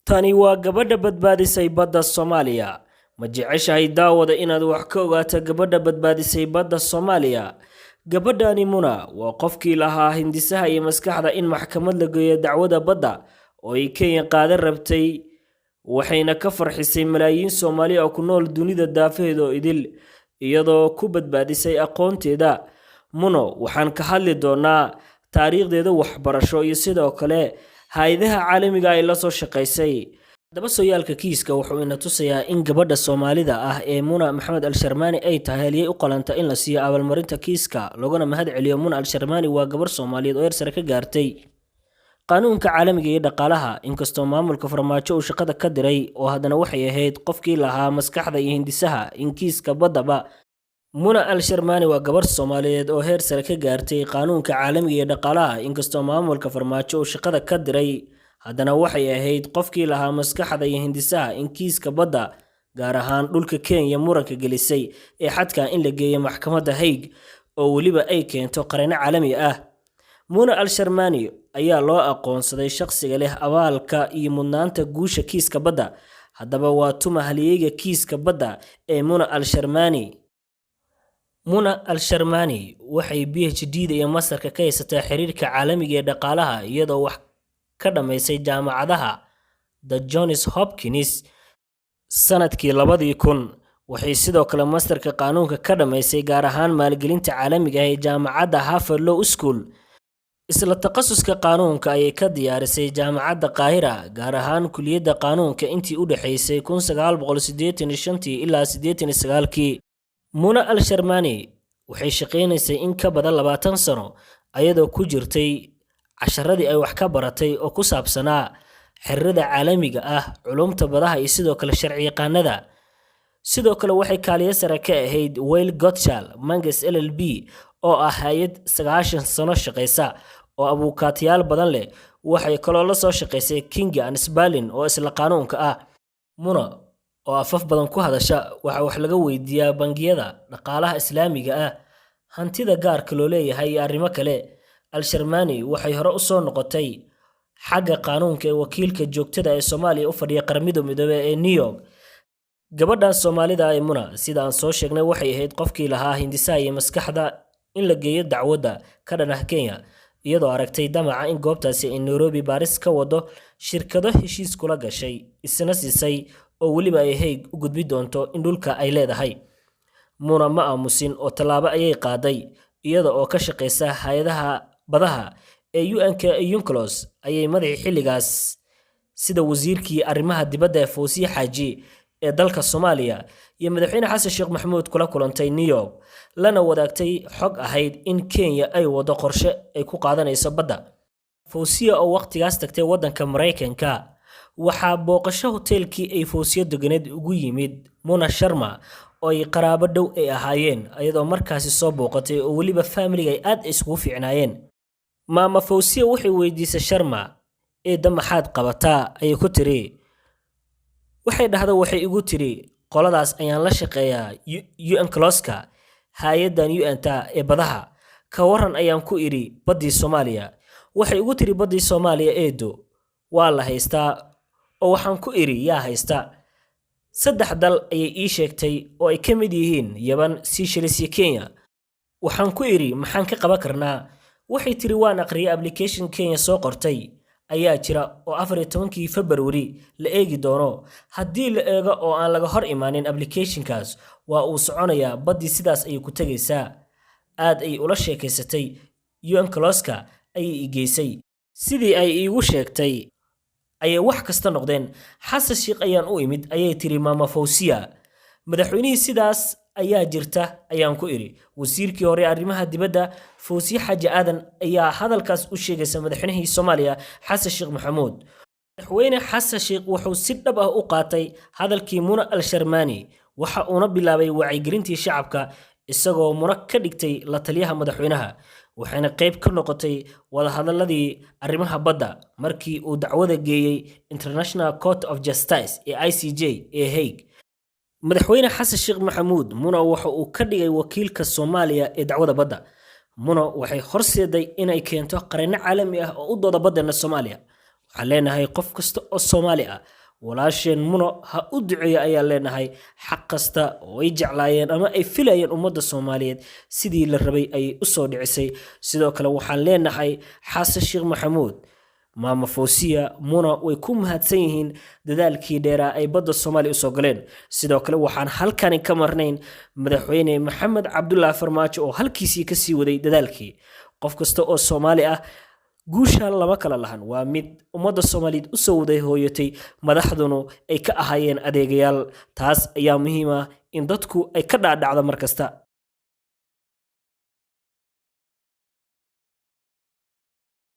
Tani waa gabadha badbaadisay badda Soomaaliya. Ma jeceshahay, daawada, inaad wax ka ogaato gabadha badbaadisay badda Soomaaliya? Gabadhani Muna waa qofkii lahaa hindisaha iyo maskaxda in maxkamad la geeyo dacwada badda oo ay Kenya qaadan rabtay, waxayna ka farxisay malaayiin Soomaali oo ku nool dunida daafaheeda oo idil, iyadoo ku badbaadisay aqoonteeda. Muno waxaan ka hadli doonaa taariikhdeeda waxbarasho iyo sidoo kale hay'adaha caalamiga ay la soo shaqaysay. Haddaba, sooyaalka kiiska wuxuu ina tusayaa in gabadha Soomaalida ah ee Muna Maxamed Al-Sharmaani ay tahay haliyey u qalanta in la siiyo abaalmarinta kiiska, loogana mahad celiyo. Muna Al-Sharmaani waa gabar Soomaaliyeed oo heer sare ka gaartay qaanuunka caalamiga iyo dhaqaalaha. Inkastoo maamulka Farmaajo uu shaqada ka diray, oo haddana waxay ahayd qofkii lahaa maskaxda iyo hindisaha in kiiska baddaba. Muna Al-Sharmaani waa gabar Soomaaliyeed oo heer sare ka gaartay qaanuunka caalamiga iyo dhaqaalaha. Inkastoo maamulka Farmaajo uu shaqada ka diray, haddana waxay ahayd qofkii lahaa maskaxda iyo hindisaha in kiiska badda, gaar ahaan dhulka Kenya muranka gelisay ee xadka, in la geeyo maxkamadda Hague oo weliba ay keento qareeno caalami ah. Muna Al-Sharmaani ayaa loo aqoonsaday shaqsiga leh abaalka iyo mudnaanta guusha kiiska badda. Haddaba, waa tuma halyeeyga kiiska badda ee Muna Al-Sharmaani? Muna Al-Sharmaani waxay PhD-da iyo mastarka ka haysataa xiriirka caalamiga ee dhaqaalaha, iyadoo wax ka dhammaysay jaamacadaha The Johns Hopkins sanadkii 2000. Waxay sidoo kale mastarka qaanuunka ka dhammaysay, gaar ahaan maalgelinta caalamiga ah, ee jaamacadda Harvard Law School. Isla takhasuska qaanuunka ayay ka diyaarisay Jaamacadda Qaahira, gaar ahaan kuliyadda qaanuunka, intii u dhexaysay 1985 ilaa 89-kii. Muna Al-Sharmaani waxay shaqaynaysay in ka badan 20 sano, ayadoo ku jirtay casharadii ay wax ka baratay oo ku saabsanaa xiriirada caalamiga ah, culumta badaha iyo sidoo kale sharci yaqaanada. Sidoo kale waxay kaaliyo sare ka ahayd Weil Gotshal Manges LLP, oo ah hay'ad 90 sano shaqaysa oo abuukaatayaal badan leh. Waxay kaloo la soo shaqaysay King and Spalding oo isla qaanuunka ah. Muna oo afaf badan ku hadasha, waxaa wax laga weydiiyaa bangiyada, dhaqaalaha Islaamiga ah, hantida gaarka loo leeyahay iyo arrimo kale. Al-Sharmaani waxay hore u soo noqotay xagga qaanuunka ee wakiilka joogtada ee Soomaaliya u fadhiya Qaramada Midoobey ee New York. Gabadhan Soomaalida ee Muna, sida aan soo sheegnay, waxay ahayd qofkii lahaa hindisaha iyo maskaxda in la geeyo dacwadda ka dhan ah Kenya, iyadoo aragtay damaca in goobtaasi ay Nairobi baaris ka wado shirkado heshiis kula gashay, isna siisay, oo weliba ay Hague u gudbi doonto in dhulka ay leedahay. Muna ma aamusin oo tallaabo ayay qaaday. Iyada oo ka shaqaysa hay'adaha badaha ee UN-ka ee UNCLOS, ayay madaxii xilligaas, sida wasiirkii arrimaha dibadda ee Fawsiye Xaaji ee dalka Soomaaliya iyo Madaxweyne Xasan Sheekh Maxamuud, kula kulantay New York, lana wadaagtay xog ahayd in Kenya ay wado qorshe ay ku qaadanayso badda. Fawsiya oo waqtigaas tagtay waddanka Maraykanka, waxaa booqasho hoteelkii ay Fawsiyo deganeed ugu yimid Muna Sharma, oo ay qaraabo dhow ay ahaayeen, iyadoo markaasi soo booqatay oo weliba faamiliga ay aad isugu fiicnaayeen. Maama Fawsiya waxay weydiisay Sharma, "Eedda, maxaad qabataa?" ayay ku tiri. Waxay dhahda, "Waxay igu tiri qoladaas ayaan la shaqeeyaa, UNCLOS-ka, hay'addan UN-ta ee badaha." "Ka waran," ayaan ku idhi, "baddii Soomaaliya?" Waxay igu tiri, "Baddii Soomaaliya, eedo, waa la haystaa." Oo waxaan ku idhi, "Yaa haysta?" Saddex dal ayay ii sheegtay, oo ay ka mid yihiin Yaban, Seychelles iyo Kenya. Waxaan ku idhi, "Maxaan ka qaban karnaa?" Waxay tiri, "Waan aqriyay, application Kenya soo qortay ayaa jira oo 14-kii February la eegi doono. Haddii la eego oo aan laga hor imaanin applicationkaas, waa uu soconayaa, baddii sidaas ayay ku tegaysaa." Aad ay ula sheekaysatay, UNCLOS-ka ayay i geysay. Sidii ay iigu sheegtay ayay wax kasta noqdeen. Xasan Sheikh ayaan u imid," ayay tiri Maama Fawsiya. "Madaxweynihii, sidaas ayaa jirta," ayaan ku idhi. Wasiirkii hore arrimaha dibadda Fawsiye Xaaji Aadan ayaa hadalkaas u sheegaysa madaxweynihii Soomaaliya Xasan Sheekh Maxamuud. Madaxweyne Xasan Sheekh wuxuu si dhab ah u qaatay hadalkii Muna Al-Sharmaani, waxa uuna bilaabay wacyigelintii shacabka, isagoo Muna ka dhigtay la taliyaha madaxweynaha, waxayna qayb ka noqotay wadahadaladii arrimaha badda markii uu dacwada geeyey International Court of Justice ee ICJ ee Hague. Madaxweyne Xasan Sheekh Maxamuud Muna waxa uu ka dhigay wakiilka Soomaaliya ee dacwada badda. Muna waxay horseeday inay keento qareenno caalami ah oo u dooda baddeena Soomaaliya. Waxaan leenahay qof kasta oo Soomaali ah. Walaasheen Muno ha u duceeya ayaan leenahay. Xaq kasta oo ay jeclaayeen ama ay filayeen ummadda Soomaaliyeed, sidii la rabay ayay u soo dhicisay. Sidoo kale waxaan leenahay Xasan Sheekh Maxamuud, Maama Foosiya, Muna way ku mahadsan yihiin dadaalkii dheeraa ay badda Soomaaliya usoo galeen. Sidoo kale waxaan halkani ka marnayn Madaxweyne Maxamed Cabdulaahi Farmaajo oo halkiisii kasii waday dadaalkii. Qof kasta oo Soomaali ah guushaan lama kala lahan, waa mid ummadda Soomaaliyeed usoo waday hooyatay, madaxduna ay ka ahaayeen adeegayaal. Taas ayaa muhiim ah in dadku ay ka dhaadhacdo mar kasta.